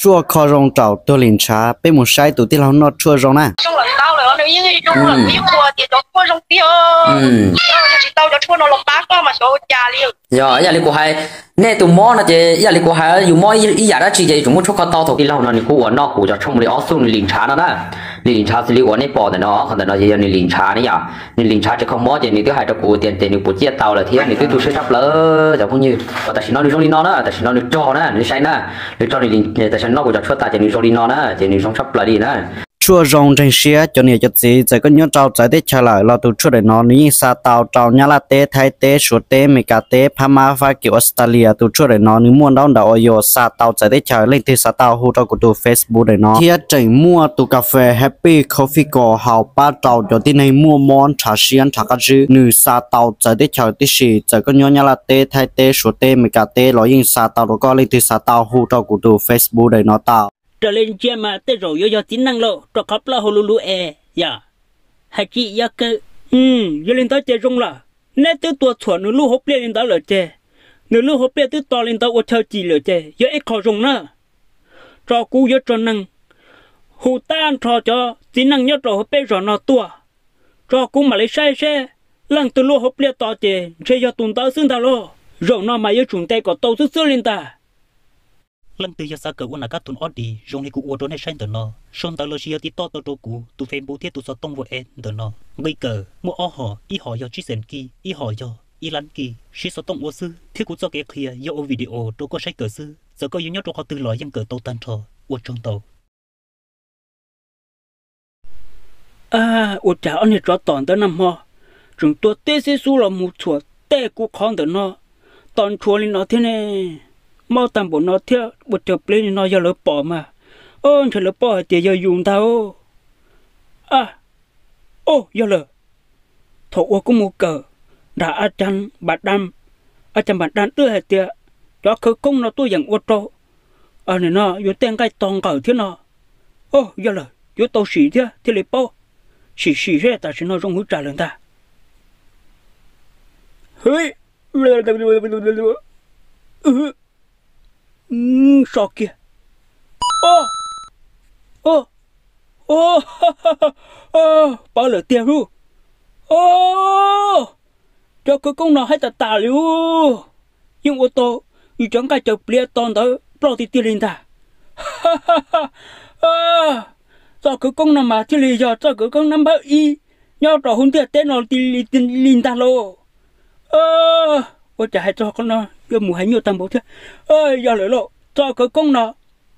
Tshuaj kho zoo raum tuag lim ntshav, peb mus saib tus tij laug noj tshuaj zoo na. Yog ib yam li kuv hais, nej tus mob no ces ib yam li kuv hais, yus mob ib yam dab tsi ces yus tseem muaj tshuaj kho tau. Thaum tij laug no nws kuj ua noj kuv cov tshuaj mus li ob xuj nws lim ntshav no na. Nws lim ntshav xws li uas nej pom ntawm no, qhov ntawm no ces yog nws lim ntshav ne yom. Nws lim ntshav tsis kho mob ces nws twb hais rau kuv tias nws puas ciaj tau lawm thiab nws twb tu siab tshaj plaws cov phooj ywg. Tam sim no nws zoo li no na, tam sim no nws rog na, nws saib na, nws rog, tam sim no noj kuv cov tshuaj tas ces nws zoo li no na, ces nws zoo tshaj plaws li na. Tshuaj zoo ntseeg siab cov niam cov txiv, txawm koj nyob rau txawv teb chaws lawm los tus tshuaj daim no nws yeej xa tau rau Nyab Laj teb, Thaib teb, Suav teb, Meskas teb, Phab Mab, Fab Kis, Australia. Tus tshuaj daim no nws muaj ntaub ntawv uas yog xa tau txawv teb chaws, leej twg xav tau hu rau kuv tus Facebook daim no. Thiab tseem muaj tus kas fes Happy Coffee Co haus pab rau cov tib neeg muaj mob ntshav siab ntshav qab zib, nws xa tau txawv teb chaws tib si. Txawm koj nyob Nyab Laj teb, Thaib teb, Suav teb, Meskas teb los yeej xa tau rau koj, leej twg xav tau hu rau kuv tus Facebook daim no tau. Raws li ntsia mas tej zaum yuav yog txiv neej lauj, rau qhov plaub hau luv luv es yog hais tsis yog kawg. Yog li ntawd ces zoo lawm, neb twb tua txhuam nws lub hauv pliaj li ntawd lawm ces, nws lub hauv pliaj twb to li ntawd ua chaw cim lawm ces yog ib qho zoo na. Tso kuv yuav tso neeg hu tag nrho cov txiv neej nyob rau hauv peb zos no tuaj, tso kuv mam li saib seb leej twg lub hauv pliaj to ces ntshe yog tus ntawd xwb ntag lauj. Zaum no mas yuav tsum ntes kom tau xwb xwb li ntag. Leej twg yog xav kawm ua nam kab thum ob dis zoo li kuv ua rau nej saib ntawm no, sau ntawv los sis yog tiv toj tau rau kuv tus Facebook thiab tus xov tooj ua e ntawm no. Nqi kawm muaj ob hom, ib hom yog tsib xees kij, ib hom yog ib lab kij. Siv xov tooj ua xwb thiab kuv txoj kev qhia yog ua video rau koj saib kawm xwb. Txawm koj yuav nyob rau qhov twg los yeej kawm tau tag nrho. Ua tsaug ntau. Ua cas ob niag tsov tom ntawd nag hmo tseem tua tib xib xub los mus txhuam tej kuv qhov ntawm no, to ntshuav li no thiab ne? Mob tag npaum no thiab ua caws pliav li no yog lawv pom mas, ntshe lawv paub hais tias yog yus ntag. Au, yog lawm, thaum ua kuv mus kawm nram a cag npam da, a cag npam da twb hais tias cov khawv koob no tuaj yeem ua rau no yus tej nqaij to nqawm thiab no. Au, yog lawm, yuav tau sim thiab thiaj li paub. Sim sim seb tam sim no zoo hwv tsam lawm ntag. So kiag. Paub lawm tiag lauj. Cov khawv koob no haib tas tas li ub. Yeej ua tau yus cov nqaij caws pliav to ntawd ploj tiag tiag li ntag. Txoj khawv koob no mas thiaj li yog txoj khawv koob nab npawb ib nyob rau hauv ntiaj teb no li ntag lauj. Ua cas hais txog qhov no yuav mus hais nyuaj tag npaum thiab. Yog lawm lauj, txoj khawv koob no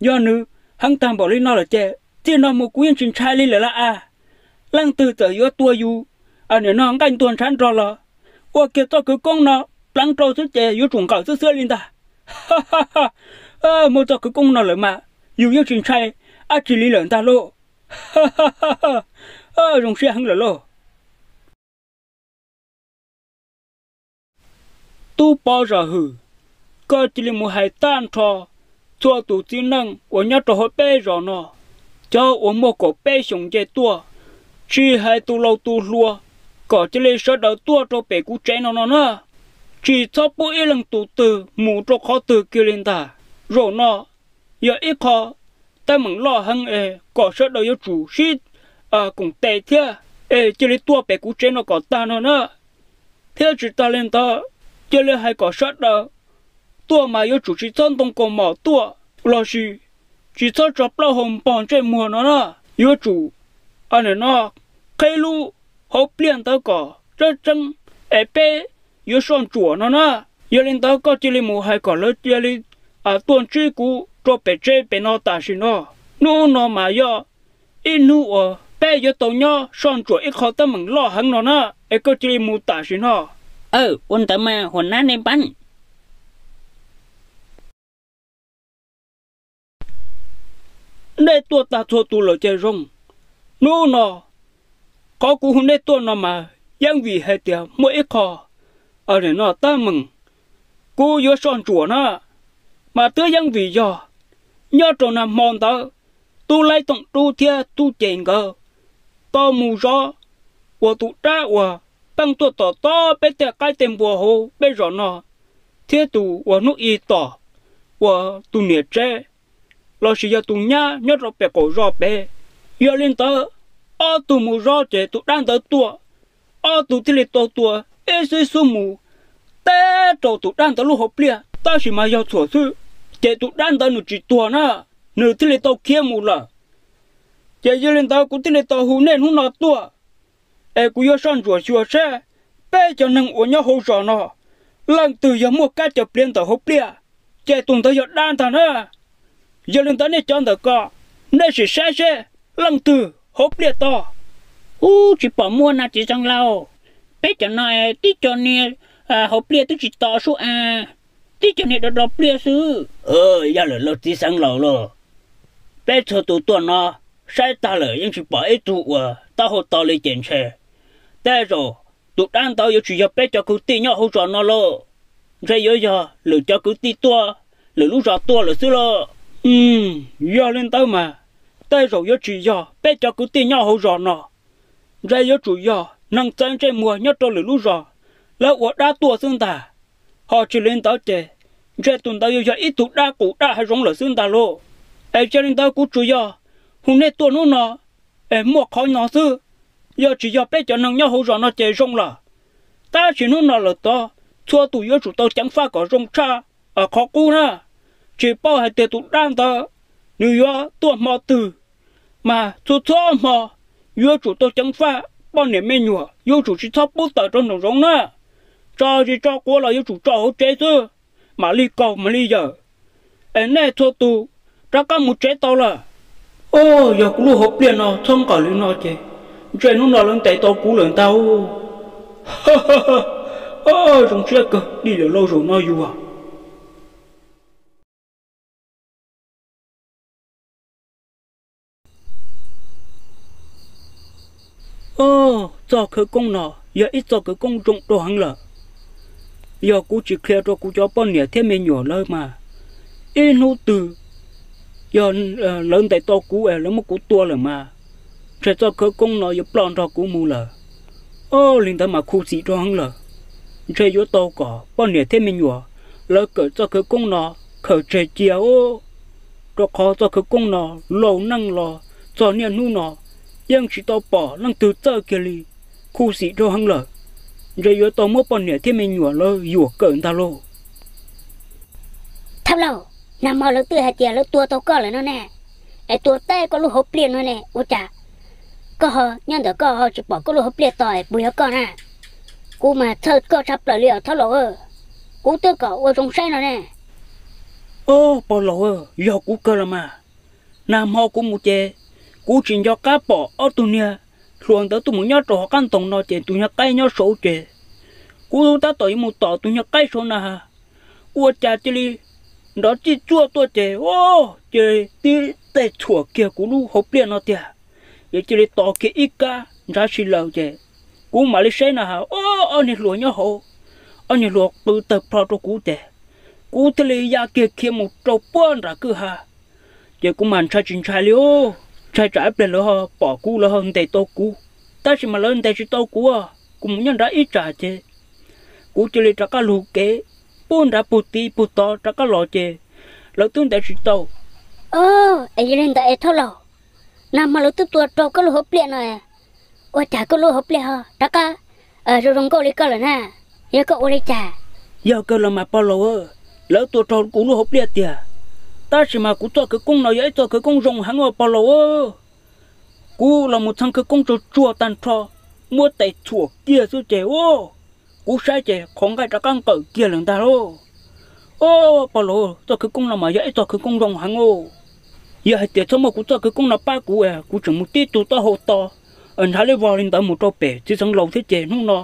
yog nws heev tag npaum li no lawm ces txij no mus kuv yeej tsis ntshai li lawm lauj as. Leej twg txawm yuav tua yus, nim no nqaij ntuag ntshav nrog los, ua kiag txoj khawv koob no pleev rau xwb ces yuav tsum nqawm xwb xwb li ntag. Muaj txoj khawv koob no lawm mas yus yeej tsis ntshai dab tsi li lawm ntag lauj. Zoo siab heev lawm lauj. Tub Pov Zam Hwm, koj cia li mus hais tag nrho txhua tus txiv neej uas nyob rau hauv peb zos no, cov uas muaj kaum peb xyoos nce tuaj, tsis hais tus laus tus hluas, kom cia li sawv daws tuaj rau pem kuv tsev no no na. Tsis txhob pub ib leej tus twg mus rau qhov twg kiag li ntag. Zaum no yog ib qho teeb meem loj heev es kom sawv daws yuav tsum sib koom tes thiab es cia li tuaj pem kuv tsev no kom tag no na. Thiab tsis tas li ntawd, cia li hais kom sawv daws tuaj mas yuav tsum tsis txhob ntoo kaus mom tuaj, lossis tsis txhob tso plaub hau npog ntsej muag no na. Yuav tsum, nim no, qhib lub hauv pliaj ntawd kom tseeb tseeb es peb yuav soj ntsuam no na. Yog li ntawd koj cia li mus hais kom lawv cia li tuaj ntsib kuv rau pem tsev pem no tam sim no. Hnub no mas yog ib hnub uas peb yuav tau nyob soj ntsuam ib qho teeb meem loj heev no na, es koj cia li mus tam sim no. Aw, ua ntawd mas huam nab nej npab. Nej tuaj tag txhua tus lawm ces zoo. Hnub no, qhov kuv hu nej tuaj no mas yeej vim hais tias muaj ib qho, nim no teeb meem kuv yuav soj ntsuam na, mas twb yeej vim yog nyob rau nag hmo ntawd, Tub Laib Tooj Dub thiab Tub Ces nkawd tau mus zov uas tus dab uas pheej tuaj tom tob peb tej qaib tej npua hauv peb zos no, thiab tus uas hnub i tom uas tus niam tsev lossis yog tus nyab nyob rau pem qaum zos pem. Yog li ntawd, ob tug mus zov ces tus dab ntawd tuaj, ob tug thiaj li tau tua ib xib xub mus teb rau tus dab ntawd lub hauv pliaj, tab sis mas yog txhuam xwb, ces tus dab ntawd nws tsis tuag na, nws thiaj li tau khiav mus lawm. Ces yog li ntawd kuv thiaj li tau hu nej hnub no tuaj, es kuv yuav soj ntsuam xyuas seb peb cov neeg uas nyob hauv zos no, leej twg yog muaj kab cov pliav ntawm hauv pliaj, ces tus ntawd yog dab ntag na. Yog li ntawd nej cov ntawm ko, nej sim saib seb leej twg hauv pliaj to. Ub, tsis pom muaj na txiv xeev laus. Peb cov no tib co niag hauv pliaj twb tsis to sub a, tib co niag do do pliaj xwb. Yog lawm lauj txiv xeev laus lauj, peb txhua tus tuaj no saib tag lawm yeej tsis pom ib tug uas taub hau to li ces ntshe tej zaum tus dab ntawd yuav tsis yog peb cov kwv tij nyob hauv zos no lauj, ntshe yuav yog lwm cov kwv tij tuaj, lwm lub zos tuaj lawm xwb lauj. Yog li ntawd mas tej zaum yuav tsis yog peb cov kwv tij nyob hauv zos no, ntshe yuav tsum yog neeg txawv ntsej muag nyob rau lwm lub zos, lawv ua dab tuaj xwb ntag. Ho tsis li ntawd ces ntshe tus ntawd yuav yog ib tug dab qus dab hav zoov lawm xwb ntag lauj. Es yog li ntawd kuv tsuas yog hu nej tuaj hnub no es muaj qhov no xwb, yog tsis yog peb cov neeg nyob hauv zos no ces zoo lawm. Tab sis hnub no lawm tod, txhua tus yuav tsum tau ceev faj kom zoo tshaj qhov qub na. Tsis paub hais tias tus dab ntawd nws yuav tuaj hmo twg, mas txhua txhua hmo yuav tsum tau ceev faj, poj niam me nyuam yuav tsum tsis txhob pub tawm rau nraum zoov na. Tso zis tso quav los yuav tsum tso hauv tsev xwb, mam li kaug mam li yawm. Es nej txhua tus rov qab mus tsev tau lawm. Yog kuv lub hauv pliaj no txhob nqawm li no ces ntshe hnub no lawv ntes tau kuv lawm ntag. Zoo siab kawg li lawm lauj zaum no yus. Txoj khawv koob no yog ib txoj khawv koob zoo dua heev lawm. Yog kuv tsis qhia rau kuv cov poj niam thiab me nyuam lawv mas, ib hnub twg yog lawv ntes tau kuv es lawv muab kuv tua lawm mas, ntshe txoj khawv koob no yuav ploj nrog kuv mus lawm. Li ntawd mas khuv xim dua heev lawm. Ntshe yuav tau kom poj niam thiab me nyuam lawv kawm txoj khawv koob no khaws tseg cia os, rau qhov txoj khawv koob no laus neej los txog niaj hnub no yeej tsis tau pom leej twg txawj kiag li. Khuv xim dua heev lawm. Ntshe yuav tau muab poj niam thiab me nyuam lawv yuam kawm ntag lauj. Thab laug, nag hmo lawv twb hais tias lawv tua tau koj lawm no ne, es tua teb koj lub hauv pliaj no ne, ua cas koj ho nyob ntawm koj ho tsis pom koj lub hauv pliaj to es puas yog koj na? Kuv mas txhawj koj tshaj plaws li os thab laug. Kuv twb kom ua zoo saib no ne. Ob, pog laus, yog kuv kawg los mas. Nag hmo kuv mus ces kuv tsis nco qab pom ob tug niag hluas ntawd tuaj mus nyob rau hauv qab ntoo no ces tus nyuag qaib nyob saud ces kuv tab tom yuav mus tom tus nyuag qaib saud na, ua cas cia li nrov txij txuaj tuaj ces, o, cia li tib tej txhuam kiag kuv lub hauv pliaj no tiag. Ces cia li tos kiag ib kab ntshav si laws ces kuv mam li saib na has, o, ob niag hluas nyob hauv, ob niag hluas qw tawg plho rau kuv ces kuv thiaj li ya kiag khiav mus rau puag nram kwj ha. Ces kuv mas ntshai tsis ntshai li os, ntshai tsam ib pliag lawv ho pom kuv lawv ho ntes tau kuv. Tab sis mas lawv ntes tsis tau kuv, kuv mus nyob nrad ib tsam ces kuv cia li rov qab lug kev puag nrad puag tid puag tod rov qab los ces lawv twb ntes tsis tau. O, es yog li ntawd es thab laug, nag hmo lawv twb tua rau koj lub hauv pliaj no, ua cas koj lub hauv pliaj ho rov qab zoo zoo nkauj li koj lawm na? Yog koj ua li cas? Yog kawg los mas pog laus, lawv tua rau kuv lub hauv pliaj tiag. Tab sis mas kuv txoj khawv koob no yog ib txoj khawv koob zoo heev ua pog laus. Kuv los mus txheev khawv koob tsuag tsuag tag nrho, muab tes txhuam kiag xwb ces, o, kuv saib ces qhov nqaij rov qab nqawm kiag lawm ntag lauj. O, pog laus, txoj khawv koob no mas yog ib txoj khawv koob zoo heev os. Yog hais tias txhob muaj kuv txoj khawv koob no pab kuv, kuv tseem mus tib tug taub hau to ntshav li vog li ntawd mus rau pem txiv xeev laus thiab ces hnub no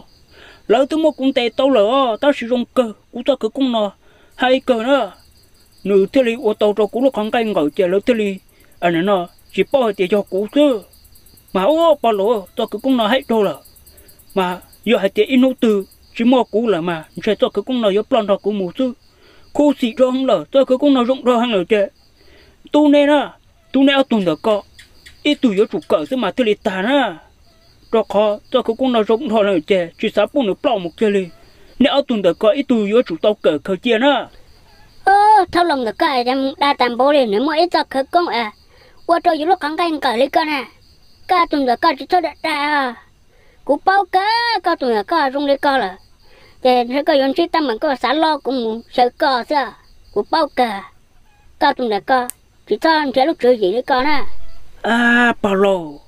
lawv twb muab kuv ntes tau lawm os. Tab sis zoo kawg kuv txoj khawv koob no hais kawg na, nws thiaj li ua tau rau kuv lub qhov nqaij nqawm ces lawv thiaj li, no, tsis paub hais tias yog kuv xwb. Mas ua pog laus, txoj khawv koob no haib dhau lawm. Mas yog hais tias ib hnub twg tsis muaj kuv lawm mas ntshe txoj khawv koob no yuav ploj nrog kuv mus xwb. Khuv xim dhau heev lawm, txoj khawv koob no zoo dhau heev lawm ces tub neb na, tub neb ob tug ntawm ko, ib tug yuav tsum kawm xwb mas thiaj li tag na. Rau qhov txoj khawv koob no zoo dhau lawm ces tsis xav pub nws ploj mus kiag li. Neb ob tug ntawm ko ib tug yuav tsum tau kawm khaws cia na. Thauj Lauj, ntawm koj mus dag tas npaum li, nws muaj ib txoj khawv koob ua rau yus lub qhov nqaij nqawm li koj na. Koj tus ntawm koj tsis txhob dag dag. Kuv paub kawg koj tus ntawm koj zoo li koj lawm, ces ntshe koj yuav ntsib teeb meem koj xav loj kuv mus xyaw koj xwb. Kuv paub kawg koj tus ntawm koj tsis txhob nrhiav lub tswv yim li koj na. Pog laus,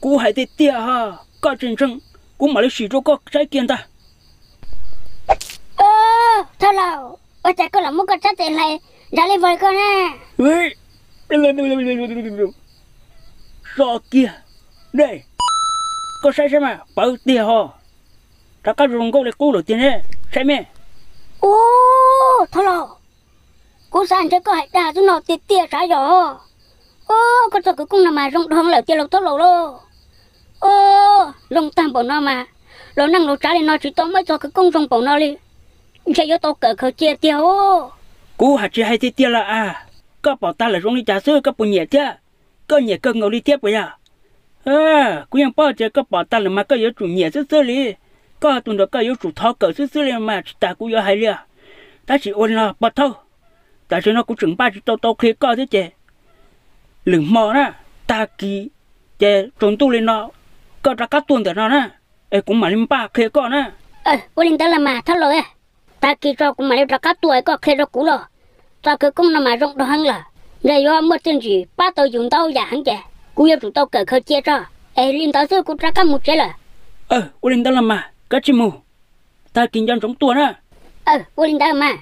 kuv hais tiag tiag ho, koj tsis ntseeg kuv mam li sim rau koj saib kiag ntag. Thauj Lauj, ua cas koj lam muab koj sab tes hlais nrad li vog li koj na. So kiag, koj saib saib mas pawv tiag ho. Rov qab zoo nkauj li qub lawm tiag ne, saib me. Ub, Thauj Lauj, kuv xav ntshe koj hais dag xwb no tiag tiag sav yog. Ub, koj txoj khawv koob no mas zoo dhau lawm tiag lauj Thauj Lauj lauj. Ub, zoo tag npaum no mas, los neej los tsav li no tsis tau muaj ib txoj khawv koob zoo npaum no li. Ntshe yuav tau kawm khaws cia tiag os. Kuv hais tsis hais tiag tiag los as, koj pom tag lawm zoo li cas xwb koj puas nyiam thiab? Koj nyiam kawg nkaus li thiab puas yog? Kuv yeej paub tias koj pom tag lawm mas koj yuav tsum nyiam xwb xwb li. Koj tus ntawm koj yuav tsum thov kawm xwb xwb li mas tsis tas kuv yuav hais li os. Tab sis ua li no pog Thauj, tam sim no kuv tseem npaj tsis tau tau qhia koj thiab ces lwm hmo na, tag kis ces tsaus ntuj li no koj rov qab tuaj ntawm no na, es kuv mam li npaj qhia koj na. Ua li ntawd los mas Thauj Lauj, tag kis tso kuv mam li rov qab tuaj es koj qhia rau kuv los. Txoj khawv koob no mas zoo dog heev lawm, ntshe yuav muaj txiaj ntsig pab tau yus ntau yam heev ces kuv yuav tsum tau kawm khaws cia tso, es li ntawd xwb kuv rov qab mus tsev lawm. Ua li ntawd los mas koj tsij mus, tag kis nco ntsoov tuaj na. Ua li ntawd mas.